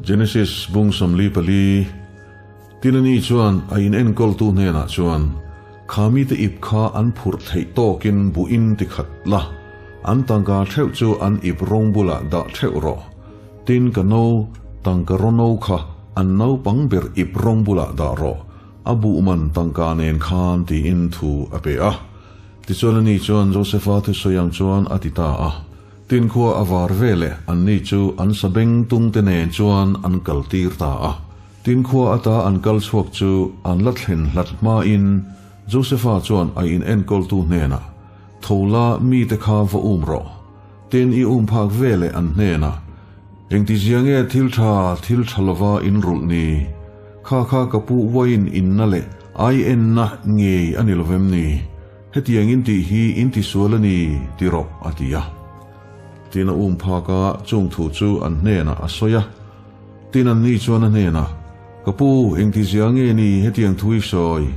Genesis bung 44 Tin ani chuan a in enkawltu hnenah chuan, Kha mite ip kha an phurh theih tawkin buhin ti khat la, an tangka theuh chu an ip rawng bulah dah theuh rawh. Tin ka no, tangka rawno kha an naupang ber ip rawng bulah dah rawh, a buh man tangka nen khan tiin thu a pe a. Tichuan ani chuan Josefa thusawi ang chuan a ti ta a. Tin khua a var veleh anni chu an sabeng tungte nen chuan an kal tir ta a. Tin khua ata an kal chhuak chu an la thlen hlat hmain Josefa chuan a in enkawltu hnenah, Tho la mite kha va um rawh. Tin i um phak veleh an hnenah, Engtizia nge thil tha thil tha lova in rulh ni? Kha kha ka pu uain inna leh ai enna ngei a ni lovem ni? Hetiang in tih hi in ti sual a ni ti rawh, a ti a. Tin a um phak a, chung thu chu an hnenah a sawi a. Tin anni chuan a hnenah, Ka pu, engtizia nge ni hetiang thu i sawi?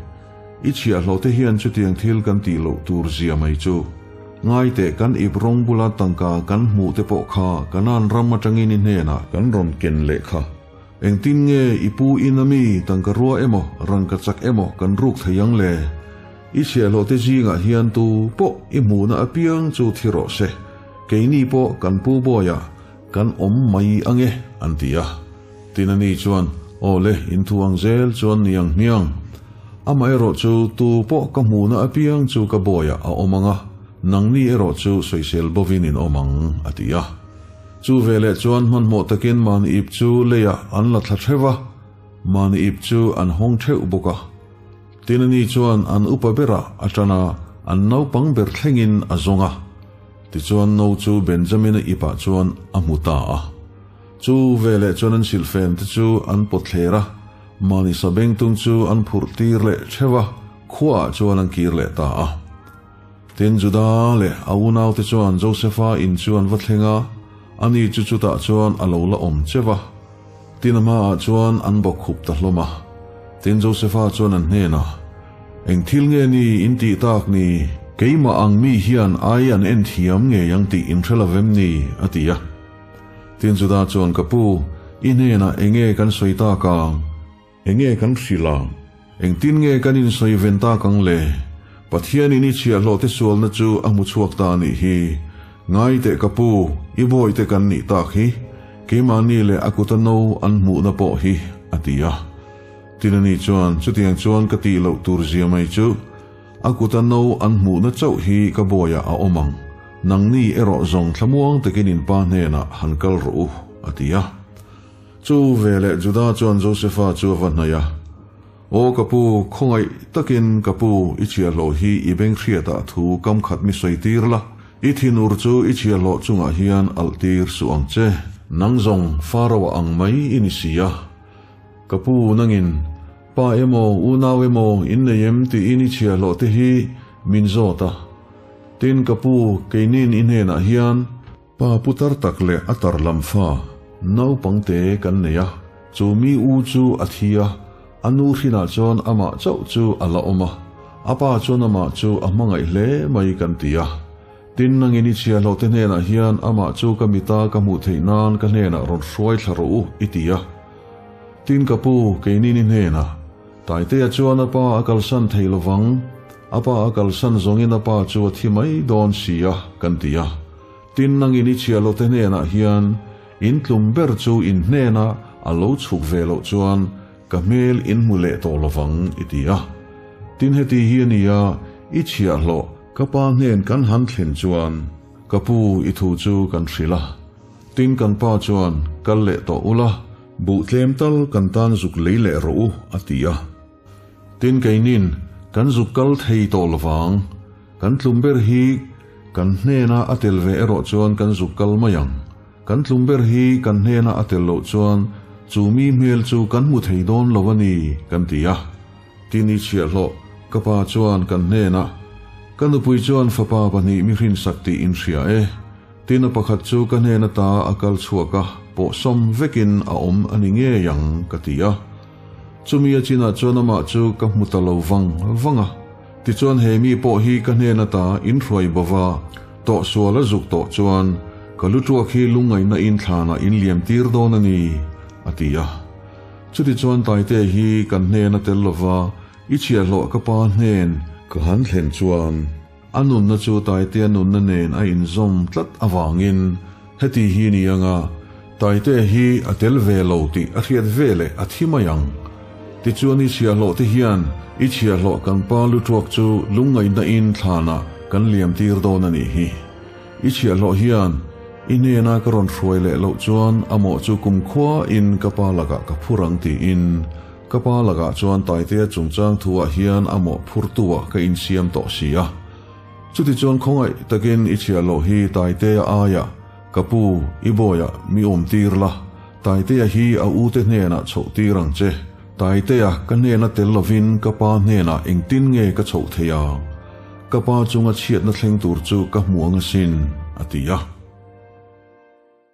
I chhiahhlawh te hian chutiang thil kan tih loh tur zia mai chu. Ngai teh kan ip rawng bula tangka kan hmuh te pawh kha Kanaan ram atangin i hnenah kan rawn ken leh kha. Engtin nge i pu in ami tangka rua emaw rangka chak emaw kan ruk thei ang le? I chhiahhlawh te zingah hian tu pawh i hmuhna apiang chu thi rawh se. Keini pawh kan pu bawiah kan awm mai ang e, an ti a. Tin ani chuan, Aw le, in thu ang zel chuan ni ang hmiang. Amaherawh chu tu pawh ka hmuhna apiang chu ka bawiah a awm ang a, nangni erawh chu sawisel bovin in awm ang, a ti a. Chu veleh chuan hmanhmawh takin mahni ip chu leiah an la thla theuh a, mahni ip chu an hawng theuh bawk a. Tin ani chuan an upa berah a tan a, an naupang ber thlengin a zawng a. Tichuan no chu Benjamina ipah chuan a hmu ta a. Chu veleh chuan an silhfen te chu an pawt thler a, mahni sabengtung chu an phurh tir leh theuh a, khuaah chuan an kir leh ta a. Tin Juda leh a unaute chuan Josefa in chu an va thleng a, ani chu chutah chuan a lo la awm cheuh a. Tin a hmaah chuan an bawkkhup ta hlawm a. Tin Josefa chuan an hnenah, Eng thil nge ni in tih tak ni? Keimah ang mi hian ai an en thiam ngei ang tih in hre lo vem ni? a ti a. Tin Juda chuan, Ka pu, i hnenah enge kan sawi tak ang? Enge kan hrilh ang? Engtin nge kan insawi ven tak ang le? Pathianin i chhiahhlawhte sualna chu a hmu chhuak ta a nih hi. Ngai teh ka pu, i bawihte kan nih tak hi. Keimahni leh a kuta no an hmuhna pawh hi, a ti a. Tin ani chuan, Chutiang chuan ka tih loh tur zia mai chu, a kuta no an hmuhna chauh hi ka bawiah a awm ang. Nangni erawh zawng thlamuang takin in pa hnenah han kal rawh u, a ti a. Chu veleh Juda chuan Josefa chu a va hnaih a, Aw ka pu, khawngaih takin ka pu, i chhiahhlawh hi i beng hriatah thu kam khat mi sawi tir la, i thinur chu i chhiahhlawh chungah hian alh tir suh ang che. Nang zawng Faraoa ang mai i ni si a. Ka pu, nangin, Pa emaw, unau emaw in nei em tiin i chhiahhlawh te hi min zawt a. Tin, ka pu, keinin i hnenah hian, Pa putar tak leh a tar lam fa naupang te kan nei a, chu mi u chu a thi a, a nu hrinah chuan amah chauh chu a la awm a, a pa chuan amah chu a hmangaih hle mai kan ti a. Tin, nangin i chhiahhlawh te hnenah hian amah chu ka mita ka hmuh theih nan ka hnenah rawn hruai thla rawh u i ti a. Tin, ka pu, keinin i hnenah, Taitea chuan a pa a kalsan thei lovang, a pa a kalsan zawngin a pa chu a thi mai dawn si a, kan ti a. Tin, nangin i chhiahlote hnenah hian in tlum ber chu in hnena a lo chhuk ve loh chuan ka hmel in hmu leh tawh lovang, i ti a. Tin, heti hi a ni a, i chhiahhlawh ka pa hnen kan han thlen chuan ka pu i thu chu kan hrilh a. Tin, kan pa chuan kal leh tawh ula, Buh tlem tal kan tan zuk lei leh rawh u, a ti a. Tin, keinin kan zuk kal thei tawh lovang. Kan tlum ber hi kan hnena a tel ve erawh chuan kan zuk kal mai ang. Kan tlum ber hi kan hnena a tel loh chuan chu mi hmel chu kan hmu thei dawn lo a ni, kan ti a. Tin, i chhiahhlawh, ka pa chuan kan hnena, Ka nupui chuan fapa pahnih mi hrinsak tih in hria e. Tin a pakhat chu ka hnen ata a kal chhuak a, pawhsawm vekin a awm a ni ngei ang, ka ti a. Chumi a chinah chuan amah chu ka hmu ta lo vang vang a. Tichuan he mi pawh hi ka hnen ata inhruai bo va, tawhsual a zuk tawh chuan ka lu tuak hi lungngaihna in thlanah in liam tir dawn a ni. a ti a. Chutichuan Taitea hi kan hnena tel lova i chhiahhlawh ka pa hnen ka han thlen chuan a nunna chu Taitea nunna nen a inzawm tlat avangin heti hi ni anga Taitea hi a tel ve lo tih a hriat ve leh a thi mai ang. Tichuan i chhiahhlawh te hian i chhiahhlawh kan pa lutuak chu lungngaihna in thlanah kan liam tir dawn a nih hi. I chhiahhlawh hian i hnena ka rawn hruai leh loh chuan a mawh chu kumkhua in ka pa lakah ka phur ang tiin ka pa lakah chuan Taitea chungchang thu ah hian a mawh phurtu ah ka insiam tawh si a. Chutichuan khawngaih takin i chhiahhlawh hi Taitea aiah ka pu i bawiah mi awm tir la, Taitea hi a u te hnenah chhoh tir ang che. Taitea ka hnena tel lovin ka pa hnenah engtin nge ka chhoh thei ang? Ka pa chunga chhiatna thleng tur chu ka hmu ang asin, a ti a.